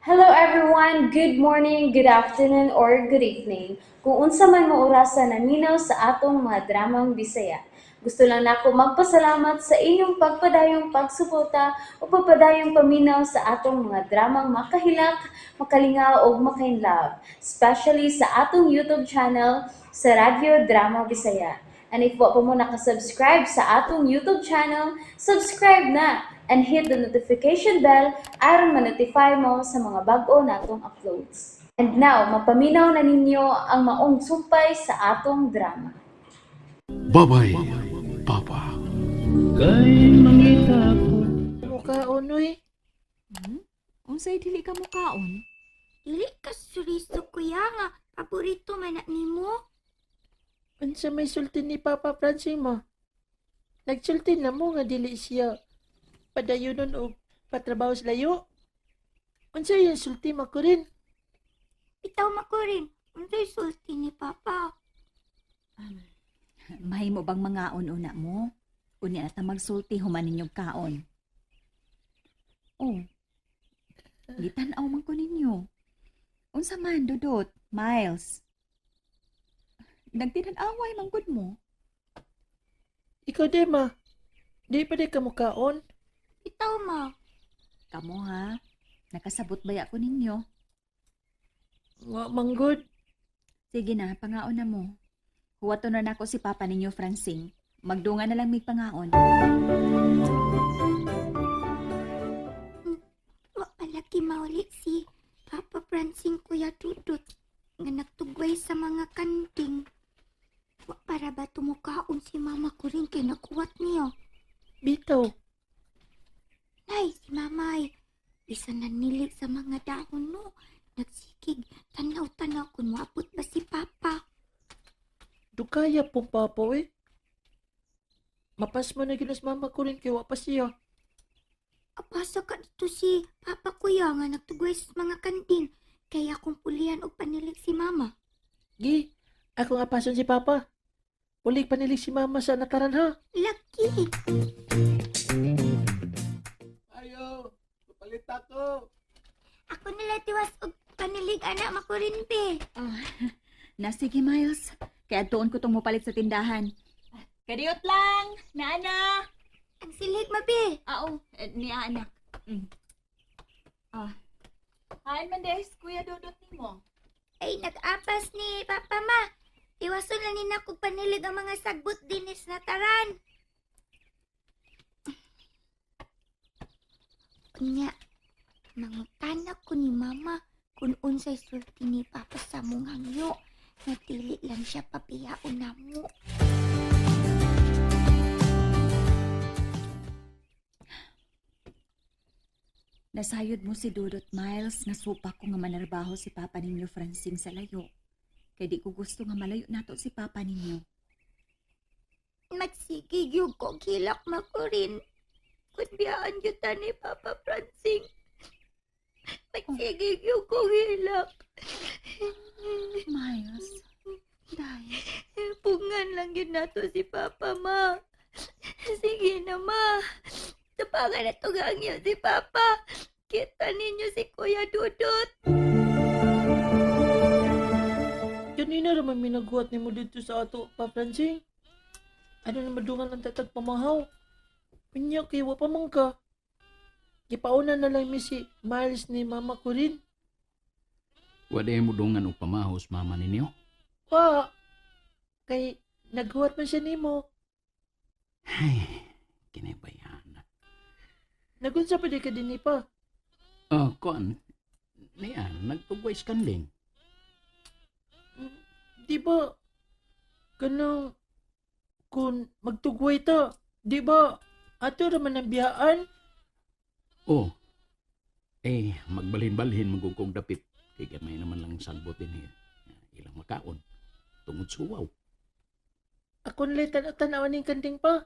Hello everyone! Good morning, good afternoon, or good evening. Kung unsa man mo orasa naminaw sa atong mga dramang Bisaya. Gusto lang nako magpasalamat sa inyong pagpadayong pagsuporta o pagpadayong paminaw sa atong mga dramang makahilak, makalingaw ug makainlove, especially sa atong YouTube channel sa Radyo Drama Bisaya. And if wa pa mo nakasubscribe sa atong YouTube channel, subscribe na and hit the notification bell aron ma-notify mo sa mga bag-o natong uploads. And now, mapaminaw na ninyo ang maong sumpay sa atong drama. Babay, Papa. Kay mangita ko. Mukaon oy. Unsay dili ka mukaon? Dili ka suriso, kuya, nga paborito man na nimo. Unsa may sulti ni Papa Francing mo? Nagsulti na mo nga dili siya padayonon og patrabaho sa layo. Unsa yung sulti mo ko rin? Bitaw makurin, unsay sulti ni Papa? Mahimo bang mangaon una mo? Unya na ta magsulti human ninyong kaon. Oh. Gitan-aw man ko ninyo. Unsa man, Dudot, Miles? Nagtinan-away man gud mo. Ikaw di ma. Di pa di ka mukaon. Bitaw ma. Kamo ha? Nakasabot baya ko ninyo. Nga manggod. Sige na, pangaon na mo. Huwato na nako si Papa ninyo, Francine. Magdunga na lang mig pangaon. Wa palagi mauli si Papa Francing, Kuya Dudut, nga nagtugway sa mga kanding. Wa para ba tumukaon si Mama ko rin kay nakuwat niyo? Bitaw. Nay, si Mama ay bisan nanilig sa mga dahon no. Nagsikig, tanaw-tanaw kung moabot ba si Papa. Dukaya pong papa oy. Mapas mo na ginas mama ko rin kay wa pa siya. Apasa ka dito si Papa, kuya, nga nagtugway sa mga kanding. Kaya akong pulian og panilig si Mama. Gi, ako nga pason si Papa. Ulig panilig si mama sa nataran ha. Laki! Ayo, papalit ako. Ako nila tiwas og panilig ana makurin be. Ah, na sige, Miles. Kaya tuon ko tong mupalit sa tindahan. Kadiyot lang! Naana! Ang silig mabe. Oo, eh, ni anak. Ah. Haan man des, Kuya Dudot nimo. Ay nag-apas ni Papa ma. Tiwason lang ni na kog panilig ang mga sagbot dinis na taran. Unya, mangutana ko ni Mama kung unsay sulti ni Papa sa mong hangyo. Natili lang siya papiyaon namo. Nasayod mo si Dudot, Miles, nga supa ko nga manarbaho si Papa ninyo, Francine, sa layo. Kay di ko gusto nga malayo nato si Papa ninyo. Magsige gyud ko kilak makurin. Kun biyaan gyud ta ni Papa Francing. Magsige gyud ko hilak. Miles, day. Pungan lang yun nato si Papa, ma. Sige na, ma. Tapangan na tugang yun si Papa. Kita ninyo si Kuya Dudut. Kanina raman may naghuwat nimo dito sa ato, pa Francing. Ano na madungan ang tatag pamahaw? Unya kay wa pa man ka. Gipauna na lang mi si Miles ni mama ko rin. Wala mo dungan og pamahos mama ninyo. Wa. Kay naghuwat man siya nimo. Ay, kinabayan. Nagunsa pa di ka dinhi pa. Oh, kuan. Niya, nagtugway sa kanding. Di ba kanang kung magtugway ta, di ba ato raman ang biyaan? Oh. Eh, magbalhin-balhin magugkong dapit. Kay gamay naman lang sagbot din eh. Ilang makaon. Tungod suwaw. Ako nila'y tanaw-tanawan ning kanding pa.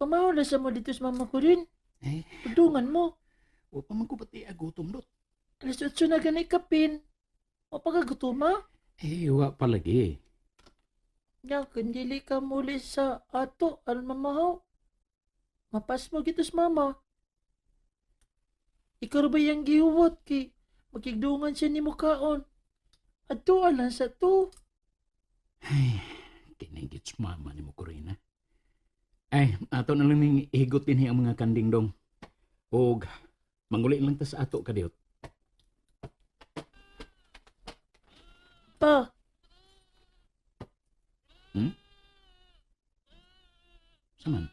Pamahaw na sa mo dito sa mama ko rin. Eh, Padungan mo. wa pa man ko pati agutom dot. Alas 8 na gani kapin. O pagkagutuma? Eh, wa palagi. Nya, kung dili ka muli sa ato, aron mamahaw. Mapas mo gitos mama. Ikaw ra ba yang gihuwat kay makigdungan siya nimo kaon. Adto lang sa to. Ay, kinigits mama ni mo, Corina. Ay, ato na lang ning ihigot din ang mga kanding dong. Og, manguli lang ta sa ato kadiyot. Pa, Saman?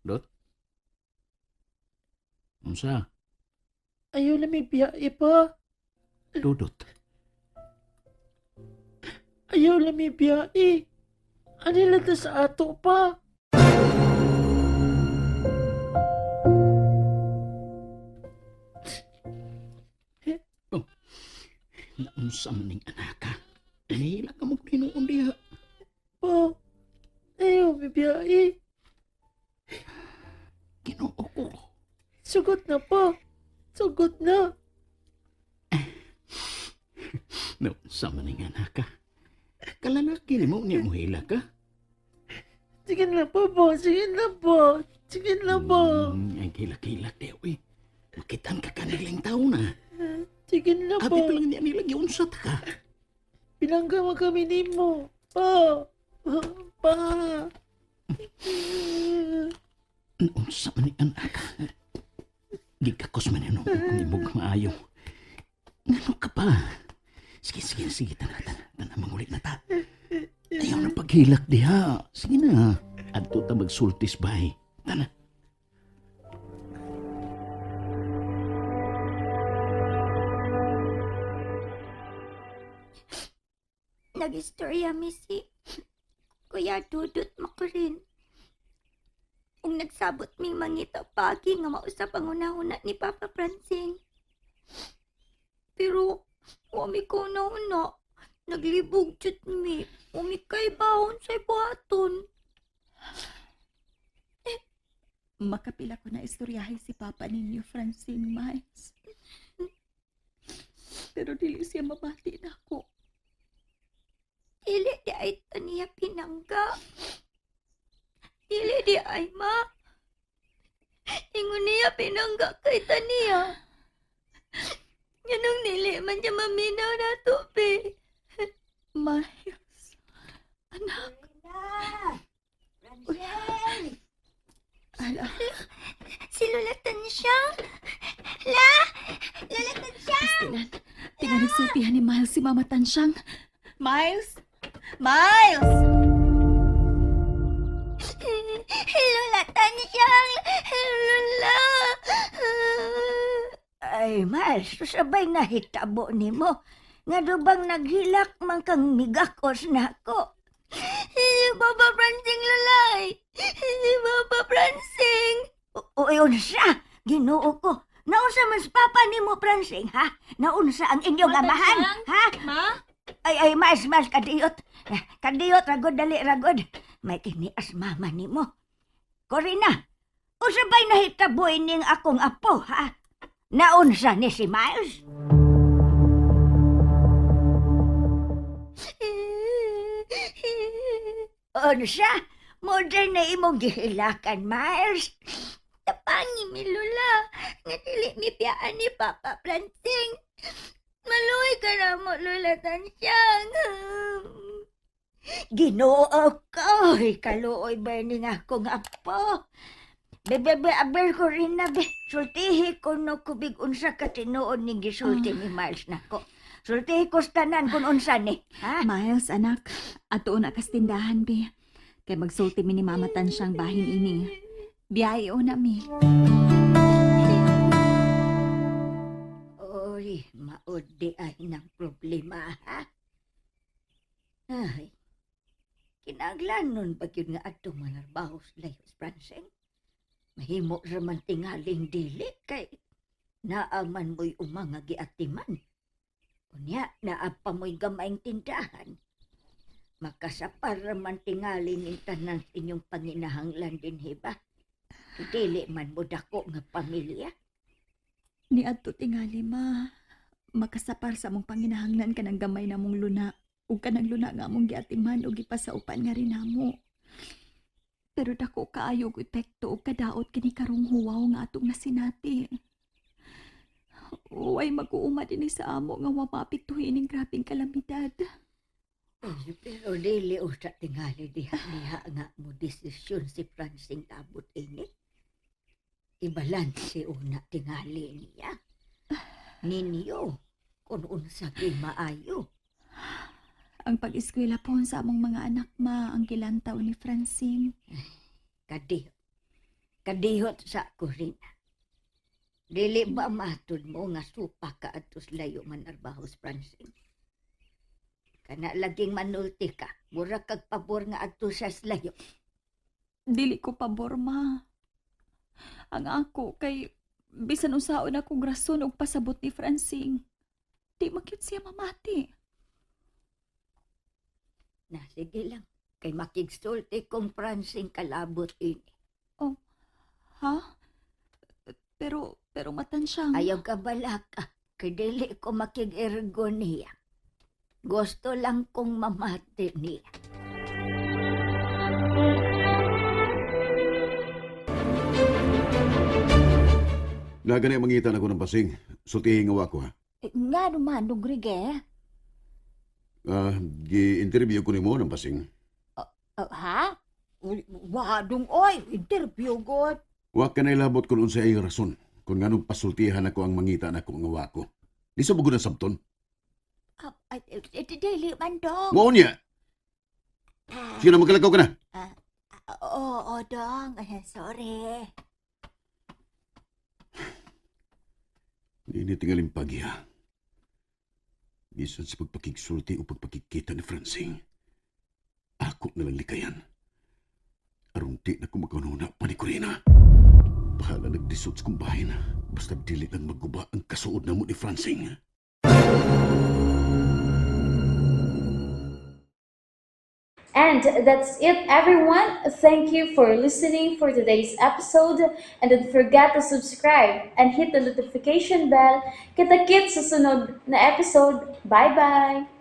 Dot? Unsa? ayaw na may biyahe pa. Dudot. Ayaw na may biyahe. Ano lang ta sa ato pa? Naunsa man ning anaka? Nihila ka mo hinuon diha. Pa, ayaw may biyahe. Ginoo ko. Sugot na pa. Sugot na. Naunsa man ning anaka? Kalalaki ni mo niya mo hila ka. Sige na po po. Sige na po. Sige na po. Ay hilak-hilak di uy. Makitaan ka kanilang tao na. Sige na Abi po. pa lang niya nila giunsa ta ka. Pinangga mo kami nimo. Pa. Pa. Naunsa man ning anaka? Gikakos man yun ang imog maayo. Ngano ka pa? Sige, sige, sige. Tana, tana, tana. Mangulit na ta. Ayaw na paghilak diha. Sige na. Adto ta magsultis bay. Tana. Nag-istorya mi si Kuya Dudut Makurin. Ug nagsabot mi mangita pagi nga mausap ang una-una ni Papa Francing. Pero wa mi ko una-una. Naglibog jud mi. Umikay baon sa buhaton. Makapila ko na istoryahe si Papa ninyo, Francine Miles. Pero dili siya mabati na ako. Dili di ay taniya pinangga. Dili di ay ma. Ingon niya pinangga kay taniya. Nganong dili man siya maminaw na be. Miles, anak. Uy. Ala, Si Lola Tansya. La! Lola Tansya! Tingnan. Tingnan nagsultihan ni Miles si Mama Tansyang. Miles! Miles! Lola Tansya! Lola! Ay, Miles, sabay nahitabo nimo. Nga bang naghilak man kang migakos nako. Si Papa Francing, Lola! Si Papa Francing! Uy, unsa? Ginoo ko. Naunsa man sa papa nimo, Francing, ha? Naunsa ang inyong Ma, amahan, Tansyang? ha? Ma? Ay, ay, Miles, Miles, kadiyot. Kadiyot, ragod, dali, ragod. May kinias mama nimo. Corina, unsa ba'y nahitabo ining akong apo, ha? Naunsa ni si Miles? Unsa? Modern na imong gihilakan, Miles. Tapangi mi Lola, nga dili mi piyaan ni Papa Francing. Maluoy ka na mo, Lola Tansyang. Ginoo ko, ay, kaluoy ba ni nga akong apo? Bebe, be, aber ko rin na, be. Sultihi ko no kubig unsa ka tinuod ning gisulti ni Miles nako. Sultihi ko sa tanan kung unsa ni, ha? Miles, anak. Ato na kas tindahan, be. Kay magsulti mi ni Mama Tansyang bahin ini. Biyahe o na mi. Oy, maod di ay ng problema, ha? Ay, kinaglan nun pag yun nga atong manarbaho sa layos, Francine. Mahimo raman tingaling dili kay naaman mo'y umanga giatiman. Unya, naa pa mo'y gamayng tindahan. Makasapar raman tingali ning tanan sa inyong panginahanglan din, hiba. Dili man mo dako nga pamilya. Ni adto tingali ma. Makasapar sa among panginahanglan kanang gamay namong luna ug kanang luna nga among giatiman ug gipasaupan nga rin namo. Pero dako kaayo og epekto og kadaot kini karong huwaw nga atong nasinati. Way mag-uuma dinhi sa amo nga wa maapektuhin ining grabeng kalamidad. Eh, pero dili usa tingali diha-diha nga mo desisyon si Francing abot ini. Ibalanse una tingali niya. Ninyo, kung unsa kay maayo. Ang pag-eskwela po sa among mga anak, ma, ang gilantaw ni Francine. Kadihot. Kadihot sa Corina. Dili ba matud mo nga supa ka atos layo man arbahos Francing? Kana laging manulti ka, mura kag pabor nga adto sa layo. Dili ko pabor, ma. Ang ako kay bisan unsaon akong rason og pasabot ni Francine. Di makyut siya mamati. Na sige lang, kay makigsulti kong Francing kalabot ini. Ha? Pero matansyang. Ayaw ka balaka, kay dili ko makig-ergo niya. Gusto lang kong mamati niya. Nagani mangita na ko ng pasing. Sultihin nga wa ko ha. Eh, nga naman, dong Rige. Ah, gi-interview ko nimo ng pasing. Ha? Wa, dong, oy, interview god. Wa ka na ilabot kung unsay ay rason kung nganong pasultihan ako ang mangita nako nga wa ko. Di sa bugod na sabton. Ah, ay, eh, dili man dong. Mao niya. Sige na, magkalakaw ka na. Oo, oo, dong. Eh, sorry. Hindi tingaling pagya. Bisan sa pagpakigsulti o pagpakikita ni Francing, ako na lang likayan. Aron di na kumakanuna pa ni Corina. Bahala nagdisod sa kumbahin. Basta dili lang maguba ang kasuod na mo ni Francing. And that's it, everyone. Thank you for listening for today's episode. And don't forget to subscribe and hit the notification bell. Kita-kits sa sunod na episode. Bye-bye!